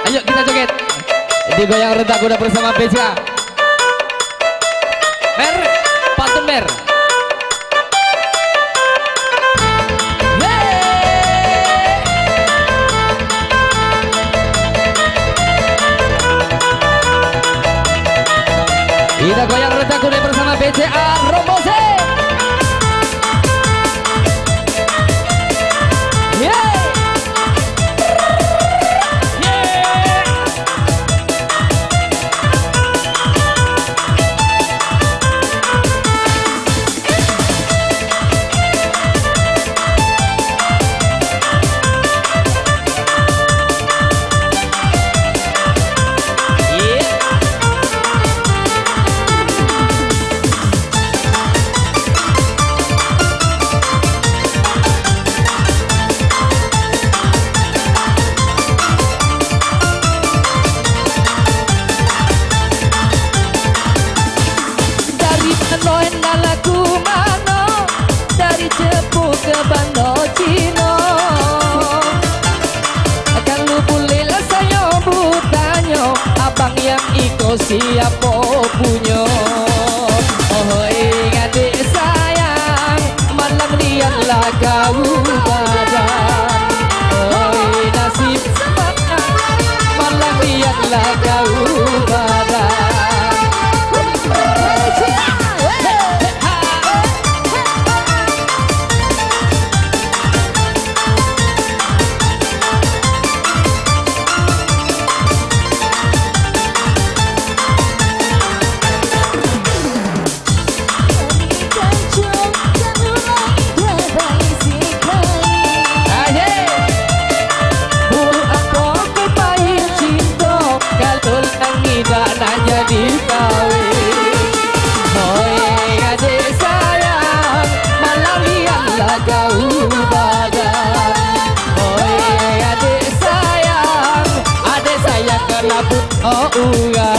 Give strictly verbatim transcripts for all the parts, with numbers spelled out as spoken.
Ayo kita joget. Digoyang rentak kuda bersama Beca. Mer, pantun Mer. Yeay. Kita goyang rentak kuda bersama B C A Rombose. Yeay. Dari mano nan laku mano, dari Cepu ka Bando Cino. Kalau buliah lah sayo butanyo, abang yang iko siapo punyo? Ohoi, gadih sayang, malang nian lah kau badan. Ohoi, nasib malang nian lah kau badan. Buah apo tu pahit cinto, kalau nan idak nak jadi kawin. Hoi, adik sayang, malang nian lah kau badan. Hoi, adik sayang, adik sayang, kalabuik urang.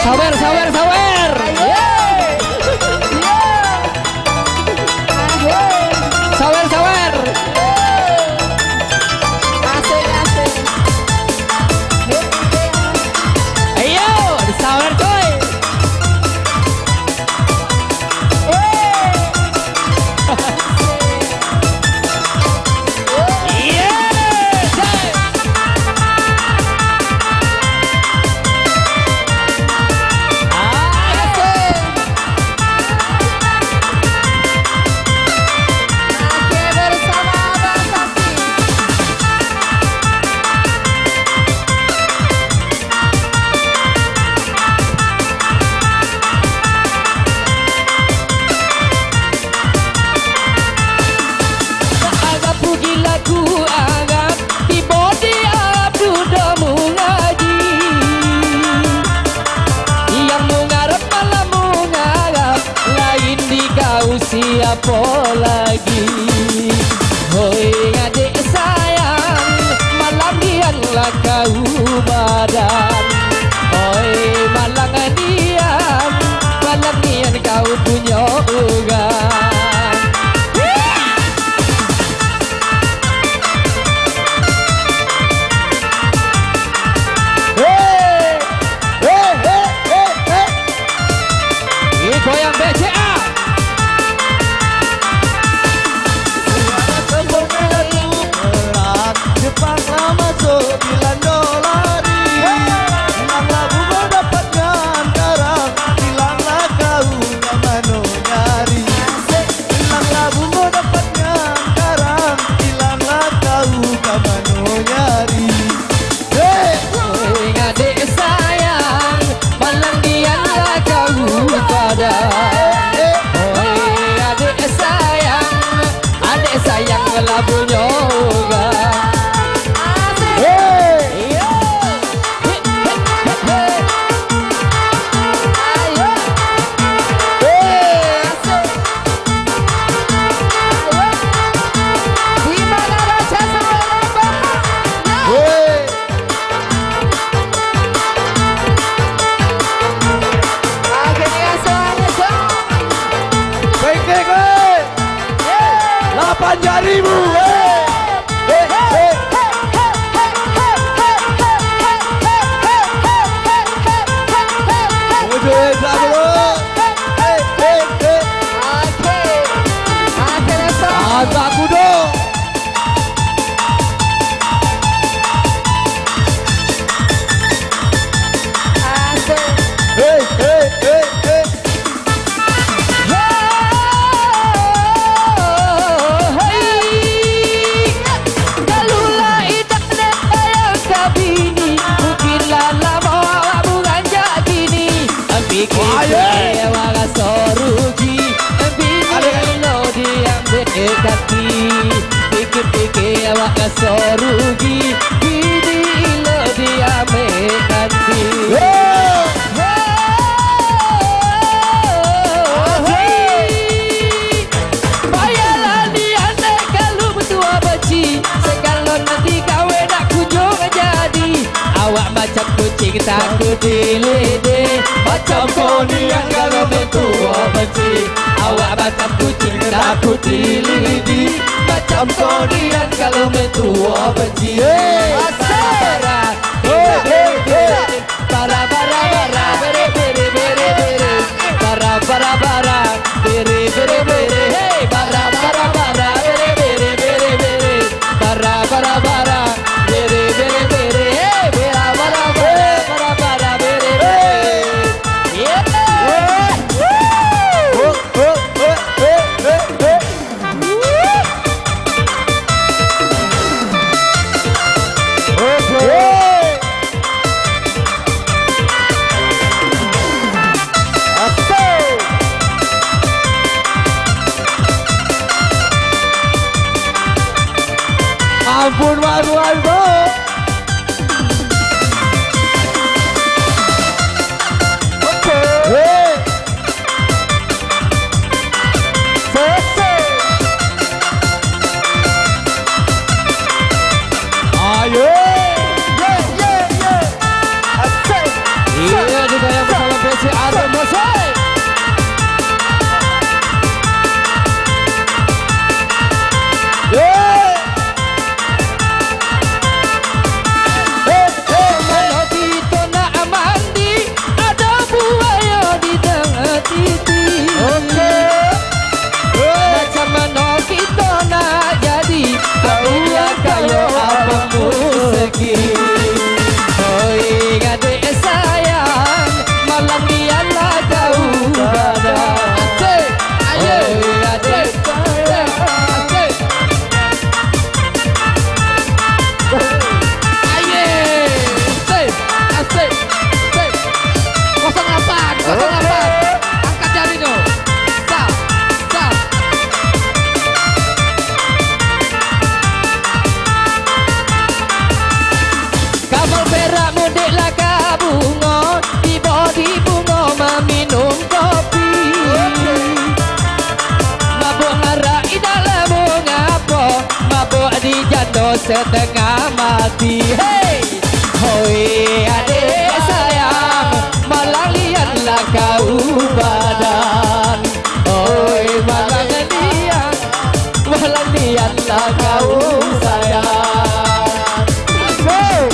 Sawer, sawer, sawer. Sawer, sawer. Ayo, sawer, coy. Arab puji laku Arab, tibo di Arab dudo mangaji. Yang mangarap malah mangarap, lain di kau siapo lagi? Hoi adik sayang, malang nian lah kau badan. Hoi malang nian, malang nian kau punyo urang. Hei! Hei, hei, hei, hei. Iko yang B C A. Suara tembok lagu perang, Jepang lah masuk Belando lari. Hilanglah bungo dapatnya karang, hilanglah kau ka mano nyari. Hilanglah bungo dapatnya karang, hilanglah kau ka mano nyari. Hei! Hoi, adik sayang, malang nian lah kau badan. Hoi, adik sayang, adik sayang lah punyo urang. Hei! Iyo. Hei, hei, hei, hei. Ayo. Hei! Asik. Ayo. Di mana raja sampai lomba? Yo. Hei! Oke, aso, aso. Bengkek, hei! Lapan jarimu, hei! Raso rugi, bini lo diambek kanti. Yo! Asik! Bayalah nian dek kalu batua banci, sagalo nan digawe nak kunjuang jadi. Awak macam kuciang takuik dilidi, macam ko nian kalu batua banci. Awak macam kuciang takuik dilidi, macam ko nian kalu batua banci. Hei! Asik! Bara, bara, hei, hei, hei. Bara, bara, bara, bere, bere, bere, bere. Bara, bara, bara, bere, bere, bere. Hei, bara, bara, bara, bere, bere, bere, bere. Bara, bara, bara, bere, bere, bere. Hei, bara, bara, bara, bara, bara, bere, bere. Yeah. Oke. Asik. Ampun, Wan, Wan, bro. Oke. Hei. Selesai. Ayo. Ye, ye, ye. Asik. Iya, dibayar bersama P C A Musik. Ye. Hei, hei, hei. Kalau kito nak mandi, ado buayo di tangah titi. Oke. Hei. Macam mano kito nak jadi, buah kayo abang musegi. Oi, adek sayang, malam nian lah kau badan. Asik, ayo. Oi, adek sayang. Asik. Aye. Asik. Asik. Asik. Kosong lapan. Kosong lapan. Angkat jarinyo. Sa. Sa. Kamal perak mudik lah ka bungo, tibo di bungo maminum kopi. Mabok arak indak lah mangapo, mabok di jando satangah mati. Hei! Hoi adek sayang, malang lian lah kau badan. Hoi malang lian, malang lian lah kau sayang. Hei!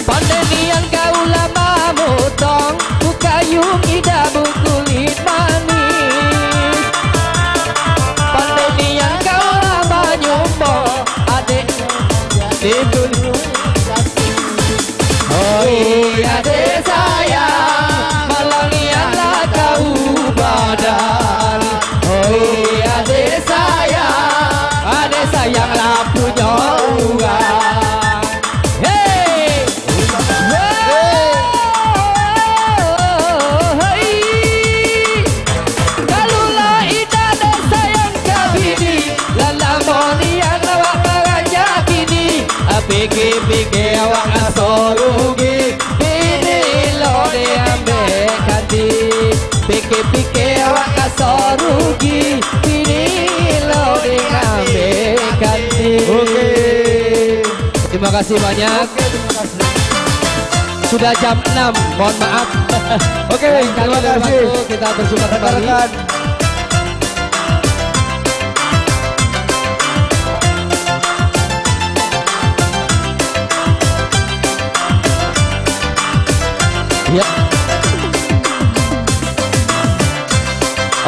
Pandai nian kau lah mamotong, bukayung indak bukulik manis. Pandai nian kau lah manyumbang, adek di dunia. Oi adek sayang, malang nian lah kau badan. Oi adek sayang, adek sayang lah punyo urang. Hei! Hei! Kalu lah indak ado sayang ka bini, lah lamo nian awak maranjak kini. Pikir-pikir awak raso rugi, bini lo diambek kanti. Pikir-pikir awak raso rugi, bini lo diambek kanti. Oke. Terima kasih banyak. Oke, terima kasih. Sudah jam enam, mohon maaf. Oke, terima kasih. Lain kali, lain waktu, kita berjumpa kembali. Rekan-rekan. Ya.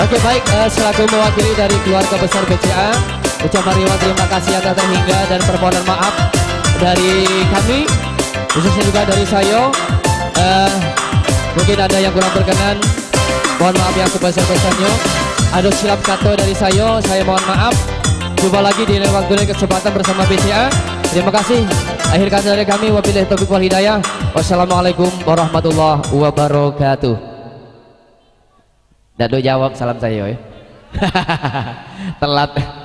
Oke, baik, eh, selaku mewakili dari keluarga besar B C A, ucapan ribuan terima kasih yang tak terhingga dan permohonan maaf dari kami, khususnya juga dari Sayo. Eh, mungkin ada yang kurang berkenan, mohon maaf yang sebesar-besarnya. Ada silap kata dari Sayo, saya mohon maaf. Jumpa lagi di lain waktu dan kesempatan bersama B C A. Terima kasih. Akhir kata dari kami, wabillahi taufiq wal hidayah. Wassalamualaikum warahmatullahi wabarakatuh. Dak do jawab salam sayo, eh. Telat.